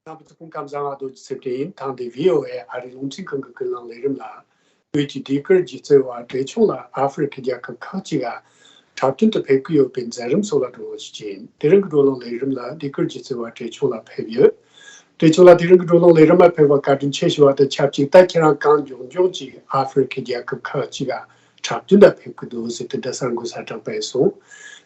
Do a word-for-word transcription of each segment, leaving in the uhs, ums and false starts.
རྣམ་པ་ཚོ་སྐུ་ཁམས་བཟང་། ང་རྡོ་རྗེ་ཚེ་བརྟན་ཡིན། ཐེངས་འདིའི་ཝི་ཨོ་ཨེ་ཨ་རིའི་རླུང་འཕྲིན་ཁང་གི་ཀུན་གླེང་ལས་རིམ་ལ། བོད་ཀྱི་ཟློས་གར་སྒྱུ་རྩལ་བ་བགྲེས་ཆུང་ལགས་ཨ་ཧྥེ་རི་ཁའི་རྒྱལ་ཁབ་ཁག་ཅིག་ག་འཁྲབ་སྟོན་དུ་ཕེབས་ཀྱི་ཡོད་པའི་མཛད་རིམ་སོགས་ལ་བགྲོ་གླེང་ཞུ་རྒྱུ་ཡིན། དེ་རིང་གི་བགྲོ་གླེང་ལས་རིམ་ལ་ཟློས་གར་སྒྱུ་རྩལ་བ་བགྲེས་ཆུང་ལགས་ཕེབས་ཡོད། བགྲེས་ཆུང་ལགས་དེ་རིང་གི་བགྲོ་གླེང་ལས་རིམ་ལ་ཕེབས་པར་བཀའ་དྲིན་ཆེ་ཞུ་བ་དང་ཆབས་ཅིག་ད་ཁྱེད་རང་གང་མགྱོགས་མགྱོགས་ཀྱིས་ཨ་ཧྥེ་རི་ཁའི་རྒྱལ་ཁབ་ཁག་ཅིག་ག་འཁྲབ་སྟོན་དུ་ཕེབས་ཀྱི་འདུག་ཟེར་དེ་འདྲ་གསར་འགོད་གསལ་བསྒྲགས་སྤེལ་སོང་།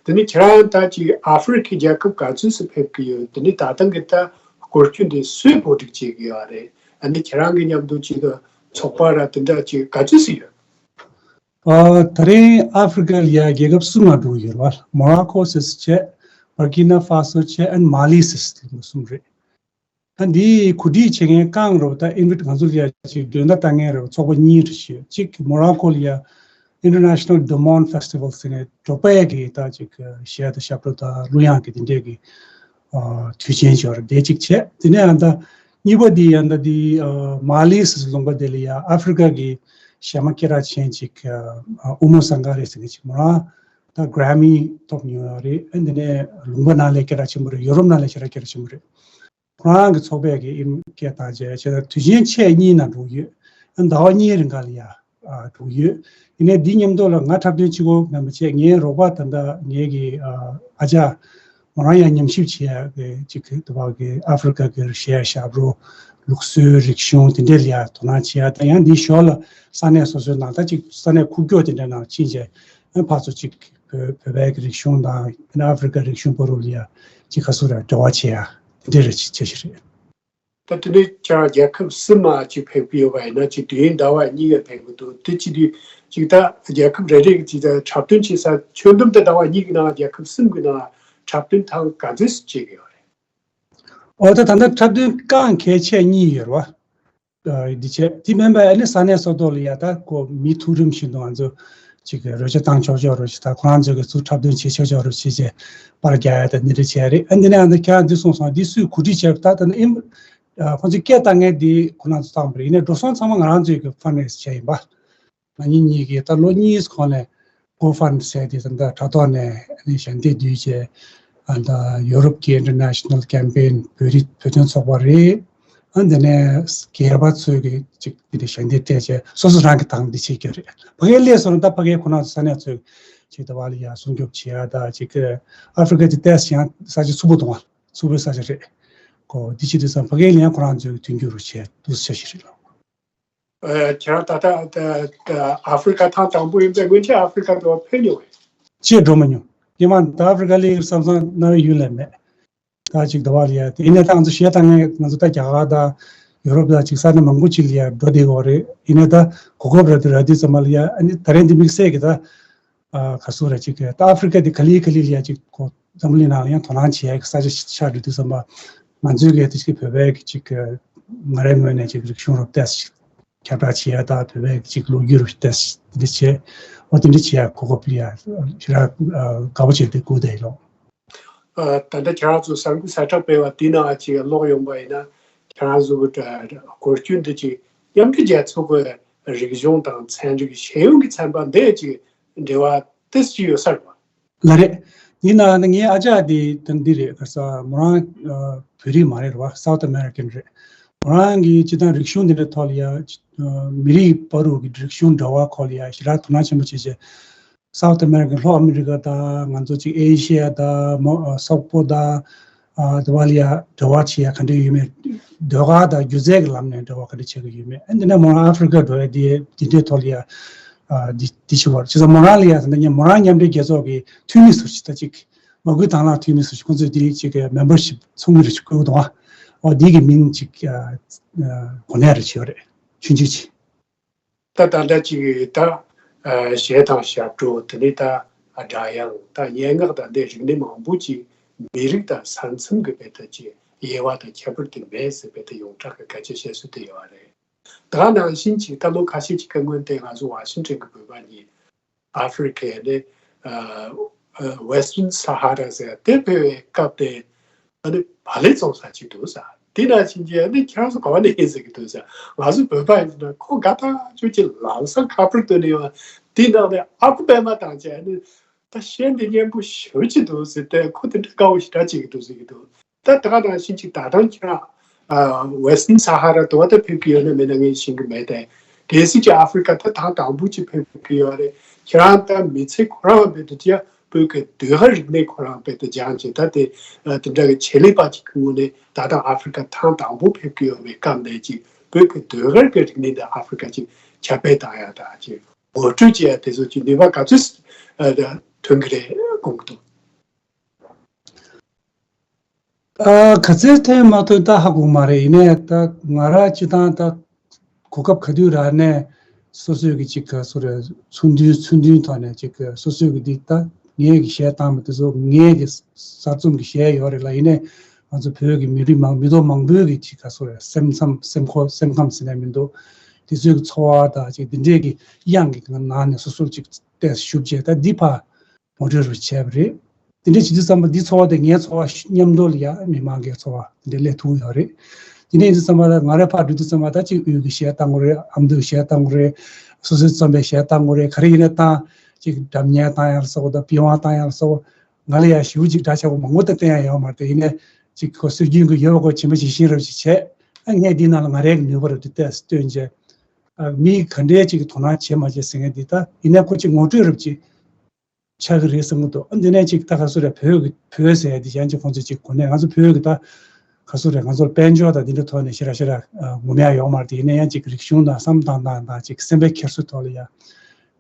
དེ་ནས་ཁྱེད་རང་ད་ཅིག་ཨ་ཧྥེ་རི་ཁའི་རྒྱལ་ཁབ་ག་ཚོད་ཙམ་ཕེབས་ཀྱི་ཡོད། དེ་ནས་ད་ཐེངས་ཀྱི་ད་སྐོར་སྐྱོད་འདི་སུས་གོ་སྒྲིག་བྱེད་ཀྱི་ཡོད་རེད། ཨ་ནི་ཁྱེད་རང་གི་མཉམ་དུ་ཅིག་ཚོགས་པ་ར་དེ་འདྲ་ཅིག་ག་ཚོད་ཙམ་ཡོད། ཨ། ད་རེས་ཨ་ཧྥེ་རི་ཁ་ལ་ཡ་རྒྱལ་ཁབ་གསུམ་ལ་འགྲོ་གི་ཡོད་རེད་བ། མོ་རོ་ཀོ་ཟེར་བྱས། བར་ཀི་ན་ཧྥ་སོ་བྱས། ཨན་མ་ལི་ཟེར་གསུམ་རེད། ད་འདི་གོ་སྒྲིག་བྱེད་མཁན་རྐང་རོགས་ད་ཨིན་བྷིཊ་ང་ཚོ་ལ་ཡ་ཅིག་མགྲོན་བརྡ་བཏང་མཁན་རོགས་ཚོགས་པ་གཉིས་རེད་ཤག་གཅིག་མོ་རོ་ཀོ་ལ་ཡ་International Dumont Festival ཟེར་ནས་འབྲོག་པའི་གི་ད་ཅིག་གཞས་དང་ཞབས་བྲོ་དང་གླུ་དབྱངས་ཀྱི་དེ་འདྲས་ཀྱི་ཨ་དུས་ཆེན་ཅིག་ཡོད་རེད། དེ་གཅིག་བྱས། དེ་ནས་ཡང་ད་གཉིས་པ་འདི་ཡང་ད་འདི་ཨ་མ་ལི་ཟེར་ལུང་པ་དེ་ལ་ཡ་ཨ་ཧྥེ་རི་ཁ་གི་གཞས་མ་སྐད་གྲགས་ཅན་ཅིག་ཨ་ཨུ་མོ་སང་ག་རེ་ཟེར་མཁན་ཅིག་མོ་རང་ད་གྷ་རེ་མི་ཐོབ་མྱོང་ཡོད་རེད། ཨ་འདི་ནས་ལུང་པ་ནང་ལ་སྐད་གྲགས་ཆེན་པོ་རེད། ཡོ་རོབ་ནང་ལ་ཞེ་དྲག་སྐད་གྲགས་ཆེན་པོ་རེད། ཁོ་རང་གི་ཚོགས་པས་ཀྱི་ཨིན་སྐད་བཏང་བྱས་བྱས་ཙང་དུས་ཆེན་ཕྱེད་གཉིས་ནང་འགྲོ་གི་ཡོད། ཨ་ཟླ་བ་གཉིས་རིང་ག་ལ་ཡ་ཨ་འགྲོ་གི་ཡོད། ཡིན་ནའི་འདི་མཉམ་དུ་ལ་ང་འཁྲབ་སྟོན་གཅིག་པོ་མིན་པ་བྱས། ངའི་རོགས་པ་ད་ལྟ་ངའི་གི་ཨ་ཨ་ཅག་མོ་རང་ཡང་ཉམས་ཞིབ་བྱེད་ཡ་གི་ཅིག་གི་དུ་བ་གི་ཨ་ཧྥེ་རི་ཁ་གི་གཞས་ཞབས་བྲོ་ལུགས་སྲོལ་རིག་གཞུང་དེ་འདྲས་ལ་ཡ་དོ་སྣང་བྱེད་ཡ་དང་། ཡང་འདིའི་ཞོར་ལ་ས་གནས་སོ་སོའི་ནང་ད་ཅིག་ས་གནས་ཁུག་ཀྱོག་དེ་འདྲའི་ནང་ཕྱིན་བྱས་ཨ་ཕར་ཚུར་ཅིག་བོད་བོད་པའི་གི་རིག་གཞུང་དང་ཨ་ཧྥེ་རི་ཁ་རིག་གཞུང་བར་ལ་ཡ་ཅིག་ག་ཚོད་ར་འབྲེལ་བ་བྱེད་ཡ་དེ་འདྲས་རེ་ཅིག་བྱེད་ཤེས་རེད། ད་དེ་ནས་ཁྱེད་རང་རྒྱལ་ཁབ་གསུམ་མ་ཅིག་ཕེབས་ཀྱི་ཡོད་པ་ཡིན་ན་ཅིག་དུས་ཡུན་ཟླ་བ་གཉིས་ཀ་ཕེབས་ཀྱི་འདུག་དེ་ཅི་དུས་ཅིག་ད་རྒྱལ་ཁབ་རེ་རེ་གི་ཅིག་ད་འཁྲབ་སྟོན་བྱེད་ས་ཁྱོན་བསྡོམས་ད་ཟླ་བ་གཉིས་ཀྱི་ནང་རྒྱལ་ཁབ་གསུམ་གྱི་ནང་འཁྲབ་སྟོན་ཐེངས་ག་ཚོད་ཅིག་བྱེད་ཀྱི་ཡོད་རེད། ཨོ་ད་ད་ལྟ་འཁྲབ་སྟོན་རྐང་གལ་ཆེ་གཉིས་ཡོད་རེད་བ། ཨ་འདི་བྱས་དེ་མིན་པ་ཨ་ནི་ས་གནས་སོ་སོ་ལ་ཡ་ད་ཁོ་མི་ཐུག་རིམ་བཞིན་དུ་ང་ཚོ་ཅིག་རོལ་ཆ་བཏང་ཆོག་ཆོག་རོལ་ཆ་ད་ཁོ་རང་ཚོ་གི་ཚུར་འཁྲབ་སྟོན་བྱེད་ཆོག་ཆོག་རོལ་ཆ་བྱས་པར་རྒྱག་ཡ་ད་འདི་འདྲ་བྱས་རེད། ཨ་འདི་ནས་ཨ་ནི་ཁྱེད་རང་འདི་གསུངས་སོང་། འདི་སུས་གོ་སྒྲིག་བྱས་པ་ད་ད་ནི་ཨིན། ཁོང་ཚོས་སྐད་བཏང་མཁན་འདི་ཁོ་རང་ཚོ་བཏང་པ་རེད། ཡིན་ནའི་འགྲོ་སོང་ཚང་མ་ང་རང་ཚོའི་གི་ཕན་རེས་བྱས་ཡིན་པ། ང་གཉིས་གཉིས་ཀྱིས་ད་ལོ་གཉིས་གོང་ནས་GoFund་ཟེར་དེ་ད་ལྟ་དྲ་ཐོག་ནས་ཨ་ནི་ཞལ་འདེབས་བསྡུས་བྱས། ཨ་ད་ཡོ་རོབ་ཀྱི་International Campaign བོད་རིགས་བོད་དོན་ཚོགས་པ་རེད། ཨ་འདི་ནས་སྒེར་པ་ཚོས་ཀྱི་ཅིག་དེ་འདྲ་ཞལ་འདེབས་སྤྲད་བྱས་སོ་སོ་རང་གི་ཐང་འདི་བྱེད་རྒྱུ་རེད། ཕ་གིར་སླེབས་སོང་ན་ད་ཕ་གིར་ཁོ་རང་ཚོ་ས་གནས་ཚོས་ཅིག་ད་བ་ལ་ཡ་སྲུང་སྐྱོབ་བྱེད་ཡ་ད་ཅིག་ཨ་ཧྥེ་རི་ཁ་དེ་ཏོག་ཙམ་ཡང་ས་ཆ་འཚུབ་པོ་འདུག་ཨ། འཚུབ་པོའི་ས་ཆ་རེད། ཁོ་འདི་བྱེད་དུས་ཙམ་ཕ་གིར་ཡང་ཁོ་རང་ཚོས་མཐུན་འགྱུར་བྱས་འདུག་ཟེར་ཞིག་རེད། ཨ་ཁྱེད་རང་ད་ལྟ་ཨ་ཧྥེ་རི་ཁ་ཐེངས་དང་པོ་ཡིན་པས་སྔོན་ཆད་ཨ་ཧྥེ་རི་ཁ་དུ་ཕེབས་མྱོང་བས། ཅིས་འགྲོ་མ་མྱོང་། སྔོན་མ་ད་ཨ་ཧྥེ་རི་ཁ་སླེབས་ཡོད་བསམ་བསམ་རྣ་བའི་ཡུལ་ལས་མེད། ད་ཅིག་ད་བ་ལ་ཡ་དེ་ཡིན་ནའི་ད་ང་ཚོ་གཞས་བཏང་མཁན་ང་ཚོ་ད་རྒྱ་གར་དང་ཡོ་རོབ་དང་ཅིག་ས་གནས་མང་པོ་ཅིག་ལ་ཡ་འགྲོ་བསྡད་ཡོད་རེད། ཡིན་ནའི་ད་གོ་སྐབས་རག་དུས་རག་དུས་ཙམ་པ་ལ་ཡ་ཨ་ནི་ད་རེས་འདི་དམིགས་བསལ་གྱི་ད་ཨ་ག་ཚོད་རེད་ཅིག་ད་ཨ་ཧྥེ་རི་ཁ་འདི་ག་ལེ་ག་ལེ་ལ་ཡ་ཅིག་གོ་འཛམ་བུ་གླིང་ནང་ལ་ཡང་དོ་སྣང་བྱེད་ཡ་གི་ས་ཆ་ཆགས་འགྲོ་དུས་ཙམ་པ། ང་ཚོའི་གི་དེ་ཅིག་བོད་པའི་གི་ཅིག་ང་རའི་ངོས་ནས་ཅིག་རིག་གཞུང་རོབ་ཏོག་ཙམ་ཁྱབ་བསྒྲགས་བྱེད་ཡ་ད་བོད་པའི་གི་ཅིག་ལོ་རྒྱུས་རོབ་ཏོག་ཙམ་འདི་བྱས། འོ་དེ་འདྲ་བྱེད་ཡ་གོ་སྐབས་ཡ་ཞེ་དྲག་དགའ་པོ་བྱས་ཏེ་སྒུག་བསྡད་ཡོད། ད་ལྟ་ཁྱེད་རང་ཚོ་གསར་འགོད་གསལ་བསྒྲགས་སྤེལ་བ་དེ་ནང་ཅིག་ཀློག་ཡོང་པ་ཡིན་ན་ཁྱེད་རང་ཚོ་གི་སྐོར་སྐྱོད་འདི་ཅིག་མཉམ་འབྲེལ་རྒྱལ་ཚོགས་ཀྱི་རིག་གཞུང་དང་ཚན་རིག་ཤེས་ཡོན་གྱི་ཚན་པ་འདི་ཅིག་འབྲེལ་བ་ཏོག་ཙམ་ཡོད་ས་རེད་བ། ལགས་རེད། ཡིན་ནའང་ངའི་ཨ་ཅག་དེ་ད་འདི་རེད། ག་ས་མོ་རང་ཨ་བོད་རིགས་མ་རེད་བ། South American་རེད། མོ་རང་གི་སྤྱིར་བཏང་རིག་གཞུང་འདི་འདྲ་ཐོག་ལ་ཡ་ཨ་མི་རིགས་བར་དུ་གི་རིག་གཞུང་འབྲེལ་བ་སྐོར་ལ་ཡ་ཞེ་དྲག་དོ་སྣང་ཆེན་པོ་བྱེད་བྱས། South American་ལྷོ་ཨ་མི་རི་ཀ་དང་ང་ཚོ་ཅིག་ཨེ་ཤི་ཡ་དང་མོ་ཨ་སོག་པོ་དང་ཨ་དེ་བ་ལ་ཡ་འབྲེལ་བ་བྱེད་ཡ་ག་འདྲ་ཡོད་མེད། ཟློས་གར་དང་སྒྱུ་རྩལ་གྱི་ལམ་ནས་འབྲེལ་བ་ག་འདྲ་བྱེད་ཀྱི་ཡོད་མེད། ཨ་འདི་ནས་མོ་རང་ཨ་ཧྥེ་རི་ཀ་འགྲོ་ཡ་འདི་འདི་འདྲའི་ཐོག་ལ་ཡ་ཨ་འདི་འདི་ཞིག་བར་བྱས་ཙང་མོ་རང་ལ་ཡ་ད་ནི་མོ་རང་མཉམ་འབྲེལ་རྒྱལ་ཚོགས་ཀྱི་འཐུས་མི་ཟུར་ཞིག་ད་ཅིག་མ་བསྐུལ་དང་བླངས་འཐུས་མི་ཟུར་ཞིག་ཁོང་ཚོས་འདི་ཅིག་གི་མེམ་བར་ཤིབ་ཚོགས་མི་རེ་ཞིག་བསྐོས་འདུག་ཨ། འོ་འདི་གི་མིང་ཅིག་ཨ་ཨ་གོ་གནས་རེ་བྱས་ཡོད་རེད། ཆུང་ཆུང་ཅིག་ད་ད་ལྟ་ཅིག་ད་ཨ་གཞས་དང་ཞབས་བྲོ་དེ་ནས་ད་ཨ་སྒྲ་དབྱངས་ད་སྙན་ངག་དང་འདི་རིག་གནས་མང་པོ་ཅིག་མི་རིགས་དང་ས་མཚམས་ཀྱི་བར་དུ་ཅིག་དབྱེ་བ་དང་ཁྱད་པར་དེ་མེད་ཟེར་བའི་དེ་ཡོངས་གྲགས་ཀྱི་སྐད་ཆ་བཤད་སྲོལ་དེ་ཡོད་རེད། ད་ནང་བཞིན་ཅིག་ད་ལོ་ཁ་ཤས་ཅིག་གི་སྔོན་དེ་ང་ཚོ་ཝ་ཤིང་ཊོན་གྱི་བོད་པ་གཉིས་ཨ་ཧྥེ་རི་ཁའི་ནི་ཨ་ཨ་Western Sahara་ཟེར་དེ་ཕེབས་པའི་སྐབས་དེ་ཨ་ནི་བག་ལེབ་བཙོང་ས་ཅིག་འདུག་ས། དེ་ནང་བཞིན་གྱི་ཨ་ནི་ཁྱེད་རང་ཚོ་ག་བ་ནས་ཡིན་ཟེར་གྱི་འདུག་ས། ང་ཚོ་བོད་པ་ཡིན་ན་ཁོ་དགའ་ཐག་ཆོད་ཀྱི་ལམ་སང་ཁ་པར་བཏོན་ནས་ཡོང་། དེ་ནང་ནས་ཨ་ཁུ་པད་མ་དང་བཅས་ཨ་ནི་ད་གཞས་འདི་སྙན་པོ་ཞེ་པོ་ཅིག་འདུག་ཟེར་ཏེ་ཁོ་དེ་འདྲ་དགའ་བོ་ཞེ་དྲག་བྱེད་ཀྱི་འདུག་ཟེར་གྱི་འདུག་ད་ད་ག་ནང་བཞིན་ཅིག་ད་ལྟ་ཁྱེད་རང་ ཨ་Western Sahara དུ་བ་ད་ཕེབས་ཀྱི་ཡོད་ན་མེད་ན་ངས་ཤེས་ཀྱི་མེད་དེ། གལ་སྲིད་ཀྱི་ཨ་ཧྥེ་རི་ཀ་ད་ཐེངས་དང་པོ་ཅིག་ཕེབས་ཀྱི་ཡོད་རེད། ཁྱེད་རང་ད་མི་ཚེ་ཁོ་རང་བོད་དུ་ཅི་བོད་ཀྱི་ཟློས་གར་རིག་གནས་ཁོ་རང་བོད་དུ་སྦྱངས་བྱས། ད་དེ་ཨ་དེ་འདྲ་གི་ཆེད་ལས་པ་ཅིག་གི་ངོས་ནས་ད་ལྟ་ཨ་ཧྥེ་རི་ཀ་ཐེངས་དང་པོ་ཕེབས་ཀྱི་ཡོད་པའི་སྐབས་ནས་ཅིག་བོད་ཀྱི་ཟློས་གར་གྱི་རིག་གནས་འདི་ཨ་ཧྥེ་རི་ཀ་ཅིག་ཁྱབ་སྤེལ་བཏང་ཡ་ད་ཅིག་ངོ་སྤྲོད་བྱེད་ཡ་དེ་ཚོ་ཅིག་ནུས་པ་ག་ཚོད་ཨ་ཐོན་གྱི་རེད་དགོངས་ཀྱི་འདུག་ཨ་ག་ཚོད་ཐོན་མ་ཐོན་ད་ཧ་གོ་མ་རེད། ཡིན་ནའི་ད་ང་རང་སྤྱི་བཏང་ད་གོ་སྐབས་ག་དུས་རག་ནས་སོ་སོའི་གི་ཅིག་ག་སོ་རེ་ཚུགས་འདུན་ཚུགས་འདུན་ཐོག་ནས་ཅིག་ག་སོ་སོའི་གི་འདི་ད་ངའི་གི་གཞས་བཏང་བ་དེ་ཚོ་ངའི་གི་གསར་རྩོམ་གི་གཞས་ཡོད་རེད་ལ། ཡིན་ནའི་ང་ཚོ་བོད་ཀྱི་མི་རིགས་མང་མི་ཐོག་མང་པོའི་གི་ཅིག་ག་སོ་རེ་སེམས་ཙམ་སེམས་ཁོ་སེམས་ཁམས་ཟེར་ནས་མི་འདུག་དེ་ཚོའི་གི་ཚོར་བ་དང་ཅིག་འདི་འདྲས་གི་དབྱངས་གི་ནང་ནས་སོ་སོར་ཅིག་བལྟས་ཞུགས་བྱས་ད་འདི་ཕ་ངོ་སྤྲོད་རུ་བྱས་པ་རེད། དེ་འདྲའི་བྱེད་དུས་ཙམ་པ་འདི་ཚོར་བ་དེ་ངའི་ཚོར་བ་མཉམ་དུ་ལ་ཡ་མི་མང་གི་ཚོར་བ་དེ་འདྲ་སླེབས་ཐུབ་ཡོད་རེད། དེ་འདྲ་ཡིན་དུས་ཙམ་པ་ལ་ང་རའི་ཕར་འགྲོ་དུས་ཙམ་པ་ད་ཅིག་དབུས་ཀྱི་གཞས་བཏང་དགོས་རེད། ཨ་མདོའི་གཞས་བཏང་དགོས་རེད། སོ་སོའི་རྩོམ་པའི་གཞས་བཏང་དགོས་རེད། ག་རེ་ཡིན་ན་བཏང་ཅིག་སྒྲ་སྙན་བཏང་ཡག་ལ་སོགས་པ་དང་པི་ཝང་བཏང་ཡག་ལ་སོགས་པ་ང་ལ་ཡ་ཞེ་པོ་ཅིག་འདྲ་ཆགས་པོ་མང་པོ་ད་བསྟན་ཡག་ཡོད་མ་རེད། དེ་ཡིན་ནའི་ཅིག་ཁོ་སྲོལ་རྒྱུན་གྱི་ཡོད་པ་ཁོ་བྱིན་པ་ཇི་བཞིན་རབ་ཅིག་བྱས། ཨ་ངས་འདི་ནང་ལ་ང་རའི་ནུས་པ་རབ་ཏུ་བལྟས་སྟོན་བྱས། ཨ་མི་ག་འདྲའི་ཅིག་གི་དོ་སྣང་བྱེད་མ་བྱེད་ཟེར་མཁན་འདི་ད་ཡིན་ནའི་ཁོ་ཅིག་ངོ་སྤྲོད་རབ་ཅིག་ཆགས་ཀྱི་རེད་བསམ་གྱི་འདུག་ཨ་འདི་ནས་ཅིག་ད་ག་སུ་རེད། བོད་ཀྱི་བོད་ཟེར་ཡ་འདི་ཡང་ཅིག་ཁོང་ཚོས་ཅིག་གོ་ནས་ང་ཚོ་བོད་ཀྱི་ད་ག་སུ་རེད། ང་ཚོར་དཔལ་འབྱོར་དང་འདི་འདྲ་ཐོག་ནས་ཞེ་དྲག་ཞེ་དྲག་ངོམ་ཡ་ཡོད་མ་རེད། དེ་ཡིན་ན་ཡང་ཅིག་རིག་གཞུང་དང་བསམ་སྟངས་དང་དང་ཅིག་སེམས་པའི་འཁྱེར་སོ་ཐོག་ལ་ཡ་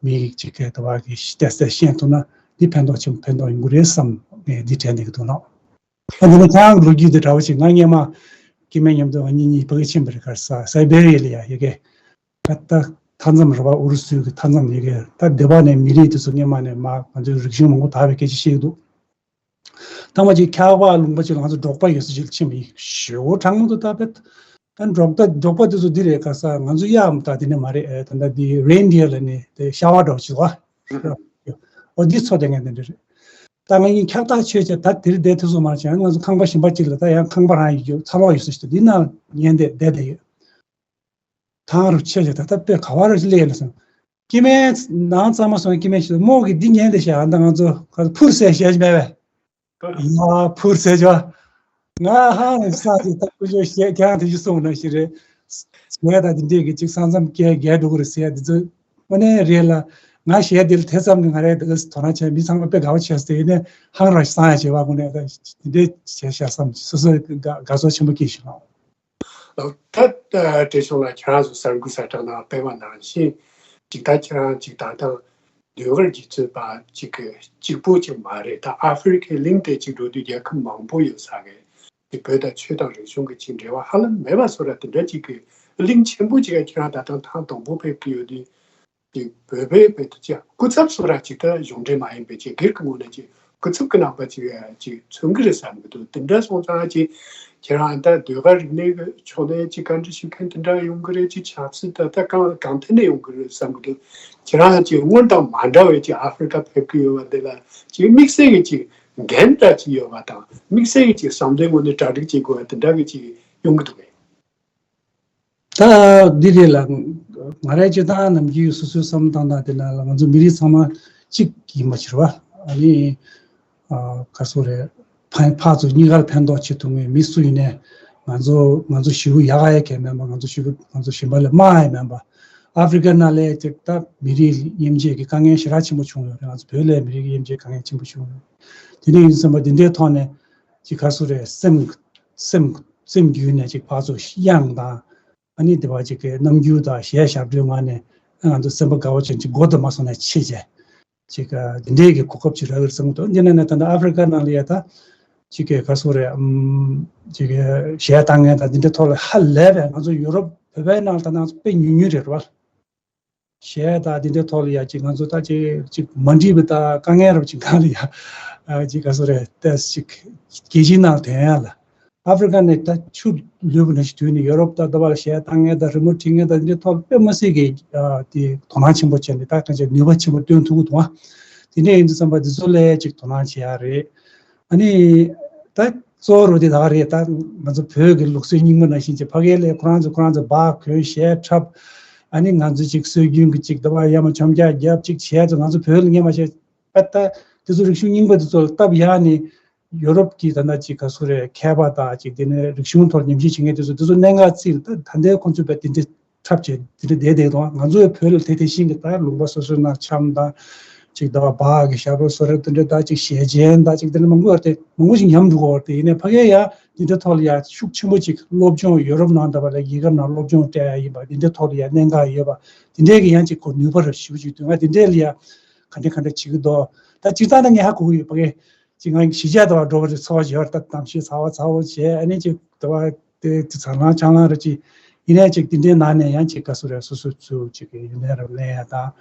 མི་ཅིག་གི་དུ་བ་གི་ཏེ་སེ་ཤེས་ཐུབ་ན་འདི་ཕན་ཐོགས་ཆེན་པོ་ཕན་ཐོགས་ཡོང་གི་རེད་བསམ་ངས་འདི་དྲན་བསྡད་ཀྱི་འདུག་ལགས། ཨ་འདི་ནི་ཁྱེད་རང་གི་ལོ་རྒྱུས་དེ་འདྲ་བོ་ཞིག་ང་སྔས་མ་སྐྱེ་དམན་མཉམ་དུ་ང་གཉིས་གཉིས་ཕ་གི་ཕྱིན་པ་རེད། ག་རེ་ཟ་སའི་བེ་རི་ཡ་ལ་ཡ་ཡ་གི་ད་ལྟ་མཐའ་མཚམས་རེད་པ། ཨུ་རུ་སུའི་གི་མཐའ་མཚམས་ཡ་གི་ད་སྡེ་བ་ནས་མི་རིགས་དེ་ཚོ་སྔས་མ་ནས་མ་ང་ཚོའི་རིག་གཞུང་མང་པོ་དར་བའི་སྐད་ཆ་བཤད་ཀྱི་འདུག་ཐ་མ་ཅིག་འཁྱག་པ་ལུང་པ་ཅིག་ལ་ང་ཚོ་འབྲོག་པ་ཡོད་ས་ཅིག་ལ་ཕྱིན་པ་ཡིན། ཞེ་པོ་གྲང་མོ་འདུག་ད་དཔེ་ད་འབྲོག་ད་འབྲོག་པ་དེ་ཚོ་འདི་རེད། ག་ས་ང་ཚོ་གཡག་མ་ད་དེ་ནས་མ་རེད། ཨེ་ད་ལྟ་འདི་རེན་ཌི་ཡར་ལ་ནི་དེ་ཤ་བ་འདྲ་བོ་ཅིག་བ་འོ་འདི་ཚོ་དེ་ངས་དེ་འདྲ་རེད། ད་ང་གཉིས་འཁྱག་ཐག་ཆོད་བྱས་ད་དེར་བསྡད་ཐུབ་སོང་མ་བྱས། ང་ཚོ་ཁང་པ་གཞན་པ་ཅིག་ལ་ད་ཡང་ཁང་པ་རང་ཡོད་རྒྱུ་ཚ་ལོག་ཡོད་ས་ཞིག་ད་འདི་ནང་ཉལ་བསྡད་བསྡད་བསྡད་ཡོད། ཐང་རུ་ཆད་བྱས་ད་ད་དཔེ་ག་བ་རུ་སླེབས་ལ་སོང་། སྐྱེ་དམན་ནང་གཙང་མ་སོང་། སྐྱེ་དམན་ཞིག་རྨོ་གི་འདི་ཉལ་བསྡད་བྱས། ཨ་ད་ང་ཚོ་ག་ཚོད་ཕུར་ཟས་བྱས་ཀྱི་མེད་པས། ཡ་ཕུར་ཟས་བྱས། ང་ཧང་ནས་ས་ཞིག་ད་ཀུ་ཅོ་བཤད་ཀྱང་དེ་བཞིན་སོང་ན་ཞིག་རེད། ཟས་ད་འདི་འདྲས་ཀྱི་ཅིག་ས་མཚམས་བརྒལ་བརྒལ་འགྲོ་གི་རེད་ཟེར་ཡ་འདི་ཚོ་དངོས་གནས་རེད་ལ། ང་གཞས་འདི་ལ་དེ་ཙམ་གྱི་ང་རའི་དེ་ག་དོ་སྣང་བྱས། མི་ཚང་མ་དཔེ་དགའ་བོ་བྱས་ཟེར་ཡིན་ནས་ཧང་ར་སང་ཡ་བྱས་པ་དངོས་གནས་ད་འདི་འདྲས་བྱས་ཤག་བསམ་སོ་སོའི་དགའ་དགའ་ཚོར་ཆེན་པོ་སྐྱེས་བྱུང་། ད་ལྟ་བགྲེས་ཆུང་ལགས་ཁྱེད་རང་ཚོ་གསར་འགོད་གསལ་བསྒྲགས་ནང་སྤེལ་བ་ནང་བཞིན་ཅིག་ད་ཁྱེད་རང་ཅིག་ད་ལྟ་ཟློས་གར་སྒྱུ་རྩལ་པ་ཅིག་གི་གཅིག་པོ་ཅིག་མ་རེད། ད་ཨ་ཧྥེ་རི་ཁའི་གླིང་དེ་ཅིག་འགྲོ་དུས་རྒྱལ་ཁབ་མང་པོ་ཡོད་ས་རེད། དེ་བོད་དང་ཆོས་དང་རིག་གཞུང་གི་ཅིག་འབྲེལ་བ་ཧ་ལམ་མེད་པ་བཟོ་འདྲ་དེ་འདྲ་ཅིག་གི་གླིང་ཆེན་པོ་ཅིག་ལ་ཁྱེད་རང་ད་ལྟ་ཐེངས་དང་པོ་ཕེབས་ཀྱི་ཡོད་དུས། ཅིག་བོད་པའི་བོད་དུ་ཅིག་སྐུ་ཚབ་བཟོ་འདྲ་ཅིག་ད་གཞུང་འབྲེལ་མ་ཡིན་པའི་ཅིག་སྒེར་གྱི་ངོས་ནས་ཅིག་སྐུ་ཚབ་ཀྱི་རྣམ་པ་ཅིག་ཅིག་མཚོན་གྱི་རེད་བསམ་གྱི་འདུག་དེ་འདྲ་སོང་ཙང་ཅིག་ཁྱེད་རང་ད་ཟློས་གར་རིག་གནས་ཀྱི་ཕྱོགས་ནས་ཅིག་བཀའ་འདྲི་ཞུ་མཁན་དེ་འདྲ་ཡོང་གི་རེད། ཅིག་ཆབ་སྲིད་ད་ལྟ་གང་གང་ཐད་ནས་ཡོང་གི་རེད་བསམ་གྱི་འདུག་ཁྱེད་རང་ཅིག་སྔོན་དང་མ་འདྲ་བའི་ཅིག་ཨ་ཧྥེ་རི་ཀ་ཕེབས་ཀྱི་ཡོད་པ་འདི་ལ་ཅིག་དམིགས་བསལ་གྱི་ཅིག་འགན་འདྲ་ཅིག་ཡོད་པ་དང་། དམིགས་བསལ་གྱི་ཅིག་བསམ་བློའི་ངོས་ནས་གྲ་སྒྲིག་བྱེད་དགོས་པ་དེ་འདྲ་གི་ཅིག་ཡོང་གི་འདུག་གས། ད་འདི་རེད་ལ། ང་རའི་སྤྱིར་བཏང་ནམ་རྒྱུན་སོ་སོའི་བསམ་བློ་བཏང་སྟངས་དེ་ལ་ང་ཚོ་མི་རིགས་ཚང་མ་གཅིག་ཡིན་པ་ཕྱིར་བ། ཨ་ནི་ཨ་ག་སོ་རེད། ཕན་ཕར་ཚུར་གཉིས་ཀར་ཕན་ཐོགས་བྱེད་ཐུབ་མཁན་མི་སུ་ཡིན་ནའི་ང་ཚོ་ང་ཚོ་ཞེ་པོ་ཡག་ག་ཡ་གས་མིན་པ། ང་ཚོ་ཞེ་པོ་ང་ཚོ་གཞན་པ་ལས་དམའ་ཡ་མིན་པ། ཨ་ཧྥེ་རི་ཀ་ནང་ལས་ཅིག་ད་མི་རིགས་དབྱེ་འབྱེད་ཀྱི་དཀའ་ངལ་ཞེ་དྲག་ཆེན་པོ་བྱུང་ཡོད་རེད། ང་ཚོ་བོད་ལས་མི་རིགས་དབྱེ་འབྱེད་དཀའ་ངལ་ཆེན་པོ་བྱུང་ཡོད་རེད། དེ་འདྲ་ཡིན་ཙང་བསམ་པ་འདི་འདྲའི་ཐོག་ནས་ཅིག་ག་སོ་རེད། སེམས་སེམས་སེམས་རྒྱུད་ནས་ཅིག་ཕར་ཚུར་དབྱངས་དང་། ཨ་ནི་དེ་བ་ཅིག་གི་རྣམ་འགྱུར་དང་གཞས་ཞབས་བྲོའི་ངང་ནས་ང་ཚོ་སེམས་པ་དགའ་བོ་བྱས་ཅིག་མགོ་དུ་མ་སོང་ནས་ཕྱིན་བྱས། ཅིག་འདི་འདྲའི་གི་གོ་སྐབས་ཅིག་རག་གི་རེད་བསམ་གྱི་འདུག་འདི་ནས་ནས་ད་ལྟ་ཨ་ཧྥེ་རི་ཀ་ནང་ལ་ཡ་ད་ཅིག་གི་ག་སོ་རེད། ཨམ་ཅིག་གི་གཞས་བཏང་མཁན་དང་འདི་འདྲའི་ཐོག་ལ་ཧ་ལས་པའི་ང་ཚོ་ཡུ་རོབ་བོད་པའི་ནང་ལ་ད་ང་ཚོ་དཔེ་ཉུང་ཉུང་རེད་རེད་བ། གཞས་དང་འདི་འདྲའི་ཐོག་ལ་ཡ་ཅིག་ང་ཚོ་ད་ཅིག་ཅིག་མ་འགྲིག་པའི་ད་དཀའ་ངལ་རབ་ཅིག་སྒང་ལ་ཡ་ཅིག་ག་སོ་རེད། ཏེས་ཅིག་རྒྱལ་སྤྱིའི་ནང་ཐོན་ཡ་ལ། ཨ་ཧྥེ་རི་ཀ་ནས་ད་ཆུ་ལུད་པ་ནང་བཞིན་དུས་ནས་ཡོ་རོབ་ད་ལྟ་བར་གཞས་བཏང་མཁན་དང་རི་མོ་བྲིས་མཁན་དང་འདི་འདྲའི་ཐོག་དཔེ་མ་སྲིད་ཀྱི་ཨ་དེ་དོ་སྣང་ཆེན་པོ་བྱས་ནས་ད་གང་ཅིག་ནུས་པ་ཆེན་པོ་བཏོན་ཐུབ་ཀྱི་འདུག་ཨ། དེ་འདྲ་ཡིན་དུས་ཙམ་པ་འདི་ཚོ་ལ་ཅིག་དོ་སྣང་བྱེད་ཡ་རེད། ཨ་ནི་ད་གཙོ་བོ་རུ་དེ་ད་ག་རེད། ད་ང་ཚོ་བོད་ཀྱི་ལུགས་སྲོལ་རྙིང་པ་ནང་བཞིན་ཅིག་ཕ་གི་ལ་ཁོ་རང་ཚོ་ཁོ་རང་ཚོ་སྦ་གོན་གཞས་འཁྲབ། ཨ་ནི་ང་ཚོ་ཅིག་སྲོལ་རྒྱུན་གྱི་ཅིག་ད་བར་ཡ་མ་འཆམ་རྒྱག་རྒྱབ་ཅིག་བྱས་ཚོ་ང་ཚོ་བོད་ལ་ངས་མ་བྱས་པ་ད་དེ་ཚོ་རིག་གཞུང་རྙིང་པ་དེ་ཚོ་ལ་སྟབས་ཡག་ནས། ཡོ་རོབ་ཀྱི་ད་ལྟ་ཅིག་ག་སུ་རེད། མཁས་པ་དང་ཅིག་དེ་ནས་རིག་གཞུང་ཐོག་ཉམས་ཞིབ་བྱེད་མཁན་དེ་ཚོ་དེ་ཚོ་གནད་འགག་བརྩིས་ལ་ད་ད་ལྟའི་ཁོང་ཚོས་བས་དེ་འདྲ་འཁྲབ་བྱས་དེ་འདྲ་བསྡད་བསྡད་དང་། ང་ཚོའི་བོད་ལ་དེ་དེ་བཞིན་གྱི་ད་ལུང་པ་སོ་སོའི་ནང་འཆམ་དང་ཅིག་ད་བ་བག་གི་ཞབས་བྲོ་སོ་རེད། དེ་འདྲ་ད་ཅིག་ཞལ་ཆེན་དང་ཅིག་དེ་འདྲ་མང་པོ་ཡོད་དེ་མང་པོ་ཞིག་ཉམས་འགྲོ་གི་ཡོད་རེད་དེ། ཡིན་ནའི་ཕ་གིར་ཡ་དེ་འདྲ་ཐོག་ལ་ཡ་ཤུགས་ཆེན་པོ་ཅིག་སློབ་སྦྱོང་ཡོ་རོབ་ནང་ད་བ་ལ་རྒྱལ་ཁབ་ནང་སློབ་སྦྱོང་སྤྲད་ཡ་ཡིན་པ་དེ་འདྲ་ཐོག་ལ་ཡ་གནད་འགག་ཡོད་པ་དེ་འདྲའི་གི་ཡང་ཅིག་གོ་ནུས་པ་རབ་ཞེ་པོ་ཅིག་འདུག་ང་དེ་འདྲའི་ལ་ཡ་ག་འདྲ་ག་འདྲ་བྱེད་ཀྱི་འདུག་ད་སྤྱིར་བཏང་ད་ངས་ཧ་གོ་གི་ཡོད། ཕ་གིར་ཅིག་ང་གཞིས་ཆགས་དུ་བ་འགྲོ་བ་རེད། ཚོར་བ་ཅིག་ཡོད་རེད། ད་གཏམ་བཤད་ཚ་བ་ཚ་བོ་བྱས། ཨ་ནི་ཅིག་དུ་བ་དེ་དེ་ཚ་ལང་ཆང་ལང་རེད། ཅིག་ཡིན་ནའི་ཅིག་དེ་འདྲའི་ནང་ནས་ཡང་ཅིག་ག་སུ་རེད། སོ་སོ་ཚུ་ཅིག་གི་ཡོན་ཏན་རབ་ལེན་ཡ་དང་།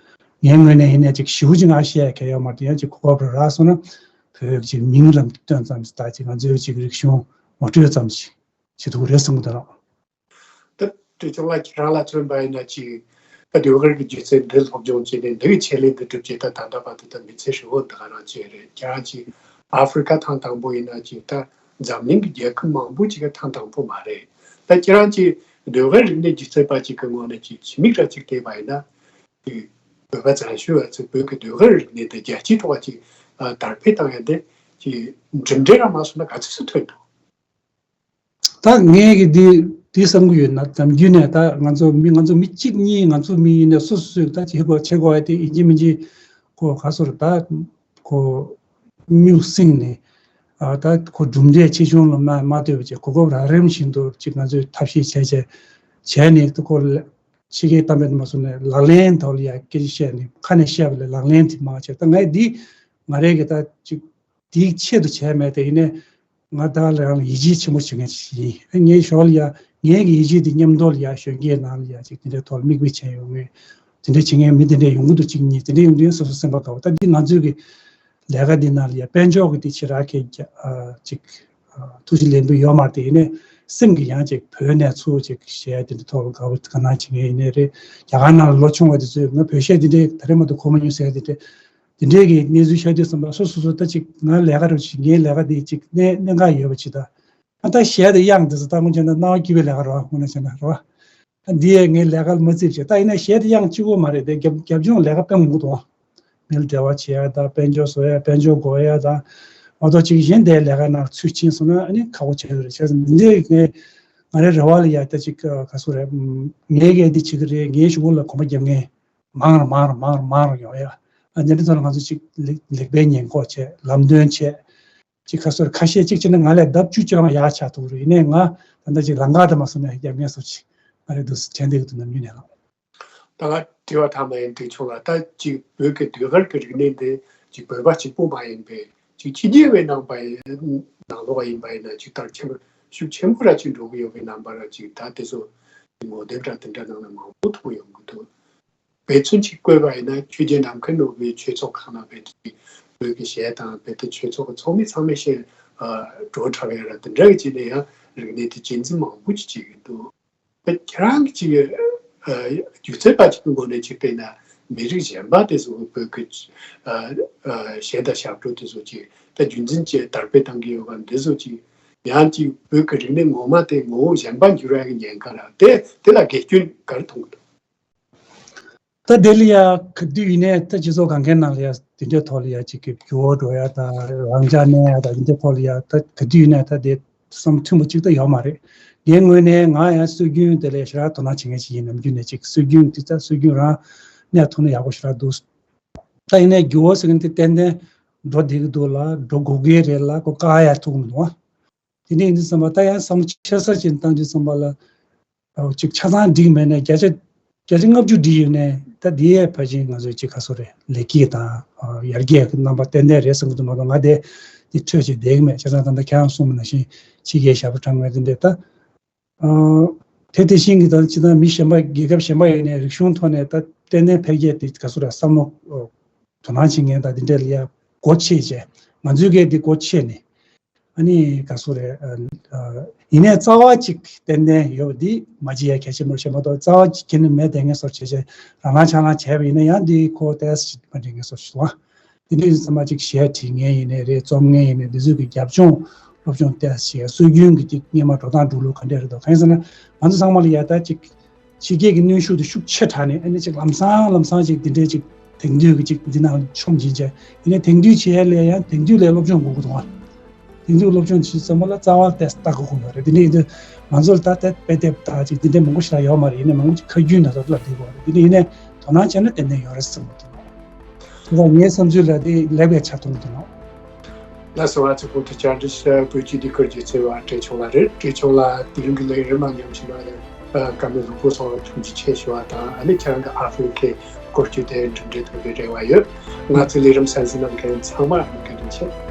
ངའི་ངོས་ནས་ཡིན་ནའི་ཅིག་ཞེ་པོ་ཅིག་ང་བཤད་ཡ་གལ་ཡོད་མ་རེད། ཡང་ཅིག་གོ་སྐབས་རག་སོང་ན་བོད་ཀྱི་ཅིག་མིང་རབ་བཏོན་ཙམ་ཅིག་ད་ཅིག་ང་ཚོའི་ཅིག་རིག་གཞུང་ངོ་སྤྲོད་ཙམ་ཅིག་བྱེད་ཐུབ་ཀྱི་རེད་བསམ་གྱི་འདུག་རོགས། ད་དུས་ཚོད་ལ་ཁྱེད་རང་ལ་མཚོན་པ་ཡིན་ན་ཅིག་ད་ཟློས་གར་གྱི་སྒྱུ་རྩལ་འདི་སློབ་སྦྱོང་བྱས་ནས་འདི་གི་ཆེད་ལས་འདི་གྲུབ་རྗེས་ད་ད་ལྟ་བར་དུ་ད་མི་ཚེ་ཧྲིལ་བོ་འདི་ག་རང་བྱས་རེད། ཁྱེད་རང་ཅིག་ཨ་ཧྥེ་རི་ཁ་ཐེངས་དང་པོ་ཡིན་ན་ཅིག་ད་འཛམ་གླིང་གི་རྒྱལ་ཁབ་མང་པོ་ཅིག་གི་ཐེངས་དང་པོ་མ་རེད། ད་ཁྱེད་རང་ཅིག་ཟློས་གར་རིག་གནས་སྒྱུ་རྩལ་པ་ཅིག་གི་ངོས་ནས་ཅིག་ཕྱི་མིག་ར་ཅིག་བལྟས་པ་ཡིན་ན་ཅིག་བོད་པ་བཙན་བྱོལ་བ་ཚོས་བོད་ཀྱི་ཟློས་གར་རིག་གནས་དེ་རྒྱལ་སྤྱིའི་ཐོག་ཅིག་དར་སྤེལ་བཏང་ཡ་དེ་ཅིག་གྲུབ་འབྲས་ར་མ་སོང་ན་ག་ཚོད་ཅིག་ཐོན་འདུག་ད་ངས་གི་འདི་འདི་བསམ་གི་ཡོད་ན། ནམ་རྒྱུན་ནས་ད་ང་ཚོ་མི་ང་ཚོ་མི་གཅིག་གཉིས་ང་ཚོ་མི་ཡིན་ནས་སོ་སོ་སོས་ད་བྱེད་དགོས་བྱེད་དགོས་ཡ་དེ་ཡིན་གཅིག་མིན་གཅིག་ཁོ་ག་སོར་ད་ཁོ་སྨྱུག་སྲིང་ནས་ཨ་ད་ཁོ་གྲུབ་འབྲས་ཆེ་ཆུང་ལ་མ་མ་ལྟོས་པ་བྱས་གོ་སྐབས་རག་རིམ་བཞིན་དུ་ཅིག་ང་ཚོས་ཐབས་ཤེས་བྱས་བྱས་བྱས་ནས་ད་ཁོ་ཕྱི་རྒྱལ་གཏམ་དཔེ་དུ་མ་སོང་ནས་ལག་ལེན་ཐོག་ལ་ཡ་སྐད་ཆ་བཤད་ནས་ཁ་ནས་བཤད་པ་ལས་ལག་ལེན་དེ་མ་བྱས། ད་ངས་འདི་ང་རང་གི་ད་ཅིག་དེའི་ཆེད་དུ་བྱས་མེད་དེ། ཡིན་ནའི་ང་ད་ལ་རང་ལ་ཡིད་ཆེས་ཆེན་པོ་བྱེད་མཁན་ཞིག་ཡིན། ངའི་ཞོར་ལ་ཡ་ངའི་གི་ཡིད་ཆེས་དེ་མཉམ་དུ་ལ་ཡ་གཞོན་སྐྱེས་ནང་ལ་ཡ་ཅིག་དེ་འདྲའི་ཐོག་ལ་མིག་དཔེ་བྱས་ཡོང་ངེས། དེ་འདྲའི་བྱེད་མཁན་མི་དེ་འདྲའི་ཡོང་གི་འདུག་གཅིག་གཉིས་དེ་འདྲའི་ཡོང་དུས་སོ་སོ་སེམས་པ་དགའ་བོ། ད་འདི་ང་ཚོའི་གི་ལས་ཀ་འདི་ནང་ལ་ཡ་དཔལ་འབྱོར་གི་དེ་ཕྱི་ར་ཁེ་ཅིག་ཐུགས་རྗེ་ལེགས་འབུལ་ཡོད་མ་རེད་དེ། ཡིན་ནའི་སེམས་ཀྱི་ཡང་ཅིག་བོད་ནས་ཚུར་ཅིག་གཞས་དེ་འདྲའི་ཐོག་ལ་དགའ་བོ་དགའ་སྣང་བྱེད་མཁན་ཡིན་ནའི་རེད། རྒྱ་གར་ནང་ལ་ལོ་ཆུང་བ་དེ་ཚོས་ང་བོད་གཞས་འདི་འདྲའི་ད་རེས་མ་གཏོགས་གོ་མ་མྱོང་ཟེར་དེ་འདྲའི་དེ་འདྲའི་གི་གནས་ཚུལ་ཤར་དུས་ཙམ་པ་སོ་སོ་སོ་ད་ཅིག་ང་ལས་ཀ་རུ་ཅིག་ངའི་ལས་ཀ་དེ་ཅིག་གནད་གནད་འགག་ཡོད་པ་ཅིག་ད་ང་ད་གཞས་དེ་དབྱངས་དེ་ཚོ་ད་དངོས་བྱས་ན་རྣ་བ་སྐྱིད་པའི་ལས་ཀ་རེད་བ། དངོས་གནས་བྱས་ན་རེད་བ། ད་འདི་ཡས་ངའི་ལས་ཀ་ལ་མ་བརྩིས་བྱས། ད་ཡིན་ན་གཞས་དེ་དབྱངས་གཅིག་པོ་མ་རེད་དེ། རྒྱབ་རྒྱབ་ལྗོངས་ལས་ཀ་དཔེ་མང་པོ་འདུག་བ། མི་ལ་འབྲེལ་བ་བྱེད་ཡ་ད་དཔལ་འབྱོར་བཟོ་ཡ་དཔལ་འབྱོར་འགོག་ཡ་ད་མ་གཏོགས་ཅིག་གཞན་དེའི་ལས་ཀ་ནང་ཚུད་ཕྱིན་སོང་ན་ཨ་ནི་ཁག་པོ་ཆགས་ཀྱི་རེད། བྱས་ཙང་འདི་འདྲའི་ངས་ང་རའི་རེ་བ་ལ་ཡ་ད་ཅིག་ག་སུ་རེད། ངས་གས་འདི་བྱེད་ཀྱི་རེད། ངའི་གཞུག་གུ་ལ་གོམ་པ་རྒྱབ་མཁན་མང་རུ་མང་རུ་མང་རུ་མང་རུ་ཡོང་ཡ། ཨ་ནི་འདི་ཚོ་ལ་ང་ཚོ་ཅིག་ལེགས་ལེགས་པའི་ཉེས་འགོག་བྱས། ལམ་སྟོན་བྱས། ཅིག་ཁ་སོར་ཁ་ཤས་ཅིག་བྱས་ན་ང་ལས་ལྡབ་བཅུ་བཅོ་ལྔ་ཡག་ཆགས་ཐུབ་རེད། ཡིན་ནའི་ང་ད་ལྟ་ཅིག་ལམ་ཁ་དུ་མ་སོང་ནས་རྒྱབ་ངེས་སོ་ཅིག་ང་རེ་འདུག་དྲན་བསྡད་ཀྱི་འདུག་ནམ་རྒྱུན་ནས་ལགས། ད་ང་དྲི་བ་དང་མ་ཡིན་དྲི་ཆུང་ལ། ད་ཅིག་བོད་ཀྱི་ཟློས་གར་གྱི་རིག་གནས་འདི་ཅིག་བོད་པ་གཅིག་པུ་མ་ཡིན་པའི་ཅིག་ཕྱི་རྒྱལ་བའི་ནང་པ་ཡིན་ནང་ལོགས་པ་ཡིན་པ་ཡིན་ན་ཅིག་དར་ཆེན་པོ་ཤུགས་ཆེན་པོ་ར་ཅིག་འགྲོ་གི་ཡོད་པའི་རྣམ་པ་ར་ཅིག་ད་དེ་ཚོ་ངོ་དེབ་ར་དེ་འདྲ་ནང་ལ་མང་པོ་མཐོང་ཡོང་གི་འདུག་དཔེ་མཚོན་གཅིག་བཀོད་པ་ཡིན་ན་ཆོས་རྒྱལ་ནམ་མཁའི་ནོར་བུའི་ཆོས་ཚོགས་ཁག་ནང་བོད་ཀྱི་བོད་ཀྱི་གཞས་དང་བོད་དུ་ཆོས་ཚོགས་ཀྱི་ཚོགས་མི་ཚང་མས་བཤད་བྲོ་འཁྲབ་ཡ་ར་དེ་འདྲ་གི་བྱས་ནས་ཡང་རིག་གནས་དེ་གཅེས་འཛིན་མང་པོ་ཅིག་བྱེད་ཀྱི་འདུག་དཔེ་ཁྱེད་རང་གི་ཅིག་སྒྱུ་རྩལ་པ་ཅིག་གི་ངོས་ནས་ཅིག་བལྟས་ན་མི་རིགས་གཞན་པ་དེ་ཚོ་བོད་ཀྱི་གཞས་དང་ཞབས་བྲོ་དེ་ཚོ་ཅིག་ད་རྒྱུན་འཛིན་བྱས་དར་སྤེལ་བཏང་གི་ཡོད་པ་འདི་ཚོ་ཅིག་ཡང་ཅིག་བོད་ཀྱི་རིག་གནས་ངོ་མ་དེ་ངོ་བོ་གཞན་པ་འགྱུར་ཡ་གི་ཉེན་ཁ་ར་དེ་དེ་ལ་དགེ་སྐྱོན་ག་རེ་མཐོང་གི་འདུག་ད་དེ་ལ་ཡ་ག་དུས་ཡིན་ནའི་ད་སྤྱི་ཚོགས་སྒང་གའི་ནང་ལ་ཡ་དེ་འདྲའི་ཐོག་ལ་ཡ་ཅིག་གི་འགྱུར་བ་འགྲོ་ཡ་དང་རང་འཇགས་གནས་ཡ་དང་དེ་འདྲའི་ཐོག་ལ་ཡ་ད་ག་དུས་ཡིན་ནའི་ད་དེ་བསམ་མཐུན་པོ་ཅིག་ད་ཡོད་མ་རེད། ངའི་ངོས་ནས་ང་ཡང་སྲོལ་རྒྱུན་དེ་ལ་ཡ་ཞེ་དྲག་དོ་སྣང་བྱེད་མཁན་ཞིག་ཡིན། ནམ་རྒྱུན་ནས་ཅིག་སྲོལ་རྒྱུན་དེ་ད་སྲོལ་རྒྱུན་རང་གནས་ཐུབ་ན་ཡག་པོ་ཞེ་དྲག་འདུག་ད་ཡིན་ནའི་འགྱུར་བ་ཟེར་མཁན་དེ་ཏན་ཏན་འགྲོ་བསྡད་ཀྱི་འདུག་ལ་འགྲོ་དགོས་ཀྱི་རེད་ལ་ཁོ་བཀག་ཡ་ཐུབ་ཀྱི་མི་འདུག་ཨ། དེ་འདྲ་ཡིན་དུས་ཙམ་པ་ད་ཡང་བསམ་བློ་ཆེ་ས་ཅིག་བཏང་དུས་ཙམ་པ་ལ། ཨོ་ཅིག་ཆ་ཚང་འགྲིག་མེད་ནས་བརྒྱ་ཆ་བརྒྱ་ཆ་ལྔ་བཅུ་འགྲིག་ཡོད་ནས་ད་དེ་ཡས་ཕལ་ཆེར་ང་ཚོའི་ཅིག་ག་སོ་རེད་ལེགས་སྐྱེས་དང་ཨ་ཡར་རྒྱས་ཀྱི་རྣམ་པ་ཏན་ཏན་རེད་བསམ་གྱི་འདུག་མ་གཏོགས་ང་དེ་དེ་འཕྲོས་ཅིག་བསྡད་ཀྱི་མེད། བྱས་ཙང་ད་ལྟ་ཁྱེད་རང་གསུངས་པ་ནང་བཞིན་ཕྱི་རྒྱལ་ཞབས་བྲོ་འཁྲབ་མཁན་དེ་འདྲས་ད་ཨ་དེ་དེ་བཞིན་གྱི་ད་ཅི་ད་མི་གཞན་པ་རྒྱལ་ཁབ་གཞན་པ་ཡིན་ནའི་རིག་གཞུང་ཐོག་ནས་ད་ཏན་ཏན་འཕེལ་རྒྱས་དེ་ག་སོ་རེད་བསམ་བློ་དོ་སྣང་བྱེད་མཁན་ད་དེ་འདྲས་ལ་ཡ་སྒོ་ཕྱེ་བྱས་ང་ཚོའི་གས་དེ་སྒོ་ཕྱེ་ནས། ཨ་ནི་ག་སུ་རེད། ཨ་ཨ་ཡིན་ནའི་རྩ་བ་གཅིག་ཏན་ཏན་ཡོད་པ་འདི་མ་བརྗེད་ཡ་གལ་ཆེན་པོ་རེད། བྱས་མ་གཏོགས་རྩ་བ་གཅིག་ཁྱེར་ནས་མེད་བསྡད་མཁན་སོགས་བྱས་བྱས་རང་ལངས་ཆང་ལངས་བྱས་པ་ཡིན་ན་ཡང་འདི་ཁོ་ཏོག་ཙམ་ཞིག་མ་འགྲིག་མཁན་སོགས་ཤིག་འདུག་ཨ། དེ་འདྲའི་ཚང་མ་ཅིག་གཞས་བྲིས་མཁན་ཡིན་ནའི་རེད། རྩོམ་མཁན་ཡིན་ནའི་འདི་ཚོས་ཀྱི་རྒྱབ་ལྗོངས་སློབ་སྦྱོང་ཏོག་ཙམ་བྱས་སྲོལ་རྒྱུན་གྱི་ཅིག་སྔོན་མ་འགྲོ་སྟངས་འགྲོ་ལུགས་ག་འདྲ་རེད་འདུག་གང་ཡིན་ཟེར་ན་ང་ཚོ་ཚང་མ་ལ་ཡ་ད་ཅིག་ཕྱི་རྒྱལ་གྱི་གནོན་ཤུགས་དེ་ཤུགས་ཆེ་དྲགས་ནས་ཨ་ནི་ཅིག་ལམ་སང་ལམ་སང་ཅིག་འདི་འདྲའི་ཅིག་དེང་དུས་ཀྱི་ཅིག་འདི་ནང་མཆོང་བྱིན་བྱས་ཡིན་ནའི་དེང་དུས་བྱེད་ཡ་ལས་ཡང་དེང་དུས་ལས་སློབ་སྦྱོང་དགོས་ཀྱི་འདུག་ཨ། དེ་ཚོའི་སློབ་སྦྱོང་བྱེད་ཙམ་པ་ལ་རྩ་བ་དེ་ལྟ་དགོས་ཀྱི་ཡོད་རེད། དེ་ནས་ཡིན་དུས་ང་ཚོ་ལ་ད་ལྟ་དཔེ་དེབ་དང་ཅིག་དེ་འདྲའི་མང་པོ་ཞིག་ལ་ཡོད་མ་རེད། ཡིན་ནའི་མང་པོ་ཅིག་ཁ་རྒྱུན་ན་ཚོ་ལ་འདི་དགོས་རེད། དེ་ནས་ཡིན་ནའི་དོ་སྣང་བྱས་ན་ཏན་ཏན་ཡོད་རེད་བསམ་གྱི་འདུག་དེ་ལ་ངའི་བསམ་ཚུལ་ལ་དེ་ལེགས་པའི་ཆ་མཐོང་གི་འདུག་ལགས་སོ། ང་ཚོ་གོང་དུ་བཅར་འདྲི་ཞུ་བོད་ཀྱི་ལས་ཁུར་སྒྱུ་རྩལ་བ་བཀྲས་མཆོག་ལགས་རེད། བཀྲས་མཆོག་ལགས་དེ་རིང་གི་ལས་རིམ་ནང་མཉམ་ཞུགས་གནང་བའི་བཀའ་མོལ་ལུང་པོ་སོགས་ལ་ཐུགས་རྗེ་ཆེ་ཞུ་བ་དང་། ཨ་ནི་ཁྱེད་རང་གི་ཨ་ཧྥེ་རི་ཁའི་སྐོར་སྐྱོད་དེ་གྲུབ་འབྲས་ཐོབ་པའི་རེ་བ་ཡོད། ང་ཚོའི་ལས་རིམ་གསན་གཟིགས་གནང་མཁན་ཚང་མ་བཀའ་དྲིན་ཆེ།